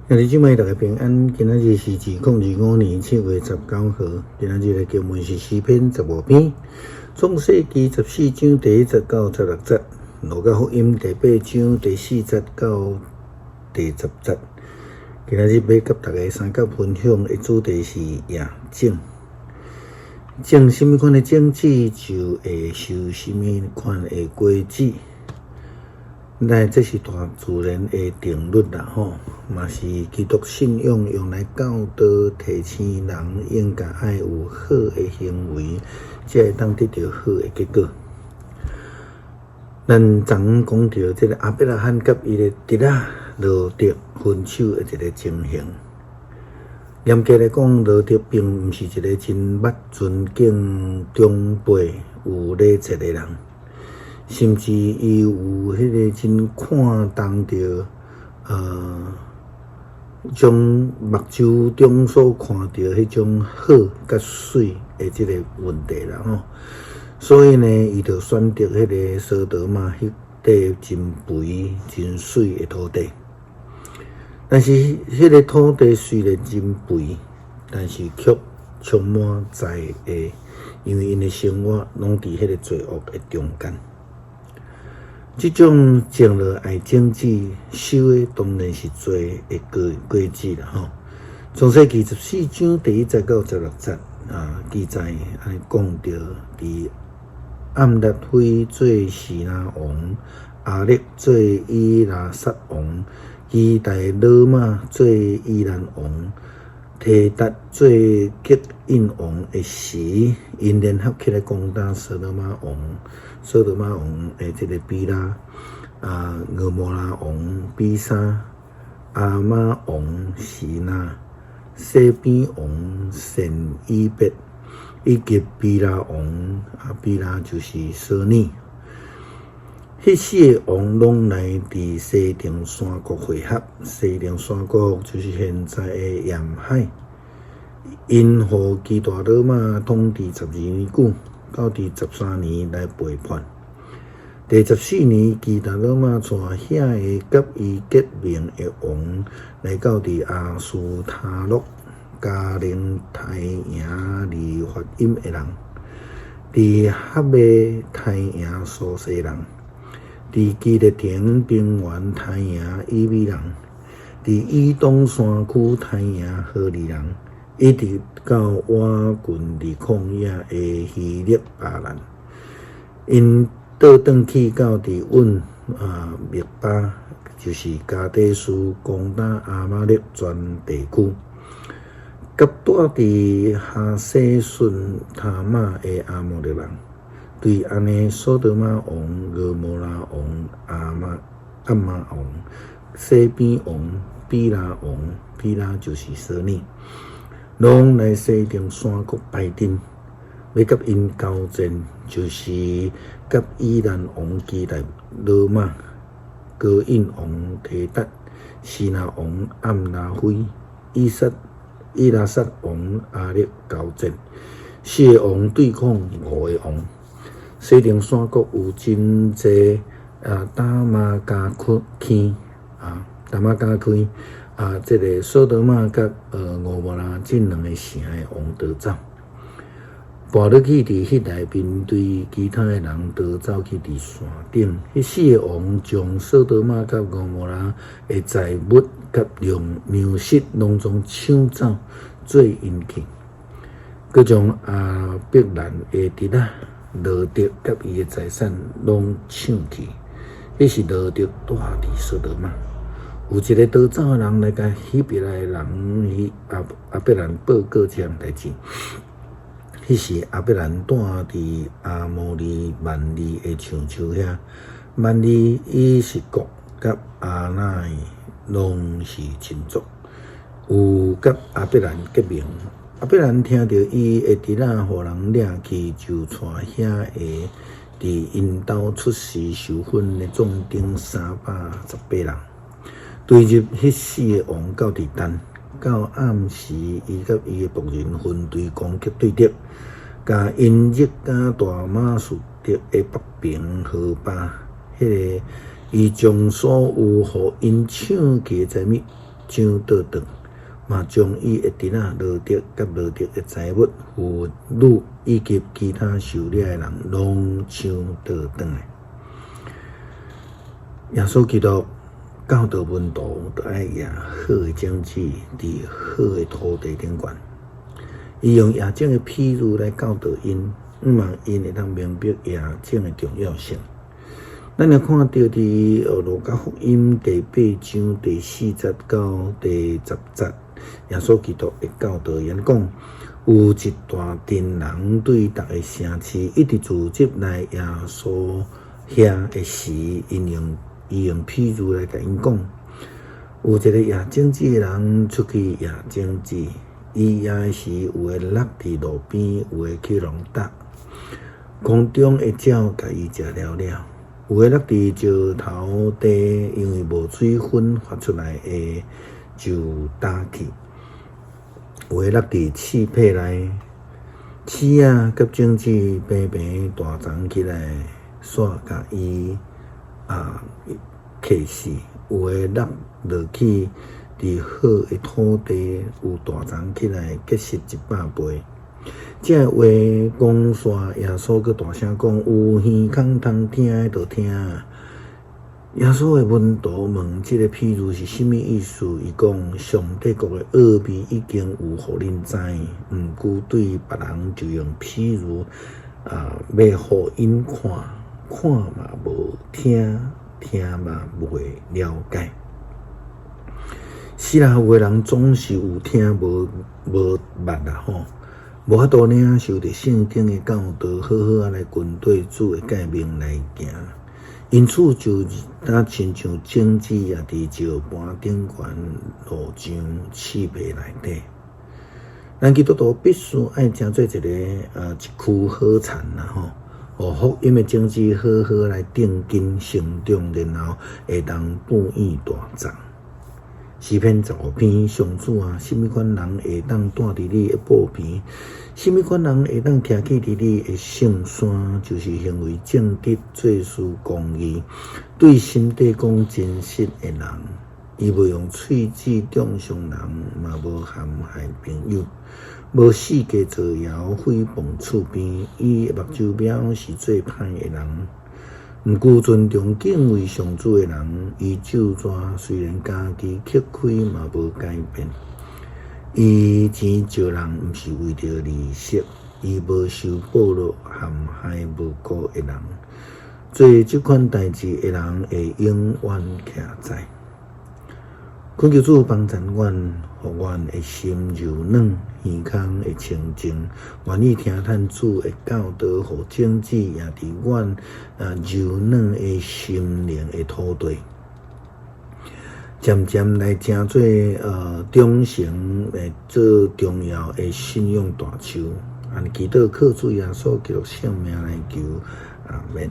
兄弟姊妹，大家平安。今仔日是2025年7月19號。今仔日的經文是詩篇15篇，創世記14章第1節到16節，路加福音第8章第4節到第10節。今仔日欲佮大家相佮分享的主題是贏種。種啥物款的種子，就會收啥物款的果子。那這是大自然的定律啦，吼，嘛是基督信仰用來教導提醒人應該愛有好的行為，才會當得著好的結果。咱昨昏講著這个亞伯拉罕佮伊的侄仔羅得分手的一个情形。嚴格來講，羅得並毋是一个真捌尊敬長輩、有禮節的人。甚至伊有彼个真看重著，將目睭中所看著彼種好佮媠的這个問題啦吼。所以呢，伊就選擇彼个索多瑪彼塊真肥、真媠的土地。但是，彼个土地雖然真肥，但是卻充滿災禍，因為𪜶的生活攏佇彼个罪惡的中間。這種種落愛種子，收的當然是罪的果子啦吼。創世記14章第1節到16節啊，記載按呢講著，佇暗拉菲做示拿王，亞力做以拉撒王，基大羅瑪做以蘭王，提達做革印王的時，𪜶聯合起來攻打所多瑪王。所多瑪王的這个比拉，啊，蛾摩拉王比沙，亞瑪王示拿，洗比王善以別，以及比拉王，啊，比拉就是索尼。彼四个王攏來佇西定山谷會合，西定山谷就是現在的鹽海。𪜶予基大羅馬統治12年久。到佇13年來背叛。第14年，基大羅馬帶遐个佮伊結盟的王來到佇亞斯他錄加寧刣贏利法因的人，佇哈麥刣贏蘇西人，佇基列亭平原刣贏以米人，佇以東山區刣贏何利人。一直到倚近佇曠野的希勒巴蘭，𪜶倒轉去到佇穩密巴，就是加底斯，攻打亞瑪力全地區，佮蹛佇哈洗遜他瑪的亞摩利人，對按呢，所多瑪王、蛾摩拉王、亞瑪王、洗比王、比拉王，比拉就是索尼。攏來西定山谷擺陣，欲佮𪜶交戰，就是佮以蘭王基大羅馬、哥印王提達、示拿王暗拉菲、以拉撒王亞力交戰。四个王對抗五个王。西定山谷有真濟啊，打馬加坑啊，打馬加坑。啊，這个所多瑪佮蛾摩拉這兩个城的王逃走，跋落去佇彼內面對其他的人逃走去佇山頂。彼四个王將所多瑪佮蛾摩拉的財物佮糧食攏總搶走，做𪜶去，閣將亞伯蘭的侄仔羅得佮伊的財產攏搶去。彼時羅得蹛佇所多瑪。有一个逃走的人來共希伯來人亞伯蘭報告這項代誌。彼時亞伯蘭蹛佇亞摩利幔利的橡樹遐，幔利以實各佮亞拿攏是親族，有佮亞伯蘭結盟。亞伯蘭聽著伊的侄仔予人掠去，就帶遐个佇𪜶兜出世受訓的壯丁318人。追入彼四个王到佇但，到暗時，伊佮伊的僕人分隊攻擊對敵，共𪜶入到大馬士革的北爿何巴，彼个伊將所有予𪜶搶去的財物搶倒轉，嘛將伊的侄仔羅得佮羅得的財物、婦女以及其他受掠的人，攏搶倒轉來。耶穌基督教導門徒，著愛掖好的種子佇好的土地頂懸。伊用掖種的譬喻來教導𪜶，向望𪜶會當明白掖種的重要性。咱若看著佇路加福音第八章第四節到第十節，耶穌基督的教導伊按呢講，有一大陣人對逐个城市一直聚集來耶穌遐的時，伊用譬喻來共𪜶講，有一个掖種子的人出去掖種子，伊掖的時，有的落佇路邊，有的去予狼踏，空中的鳥共伊食了了。有的落佇石頭地，因為無水分發出來的就焦去；有的落佇刺皮內，刺仔佮種子平平大叢起來，煞共伊克死。有的落落去佇好的土地，有大叢起來，結實一百倍。這話講煞，耶穌閣大聲講：有耳孔通聽的，就聽。耶穌的門徒問這个譬喻是啥物意思？伊講：上帝國的奧秘已經有予恁知，毋過對別人就用譬喻欲予𪜶看，看嘛無聽，聽嘛袂了解。是啦，有的人總是有聽無無捌啦吼。無法度領受著聖經的教導，好好仔來跟綴主的誡命來行。因此就若親像種子掖佇石盤頂懸路上刺皮內底。咱基督徒必須愛成做一區好田啦吼，予福音的種子好好來定根成長，然後會當哺育大叢。詩篇十五篇，上主啊，啥物款人會當住佇你的寶棚？啥物款人會當徛起佇你的聖山？就是行為正直、做事公義、對心底講真實的人。伊無用喙舌中傷人，嘛無陷害朋友，無四界造謠誹謗厝邊。伊的目睭瞄是做歹的人。毋過尊重敬畏上主的人，伊咒詛雖然家己吃虧嘛無改變。伊錢借人毋是為著利息，伊無受賄賂陷害無辜的人。做這款代誌的人會永遠徛在。懇求主幫贊阮，予阮的心柔軟，耳孔會清淨，願意聽趁主的教導，予種子掖佇阮柔軟的心靈的土地，漸漸來成做長成來做重要的信仰大樹。按呢祈禱靠主耶穌基督聖名來求，阿門。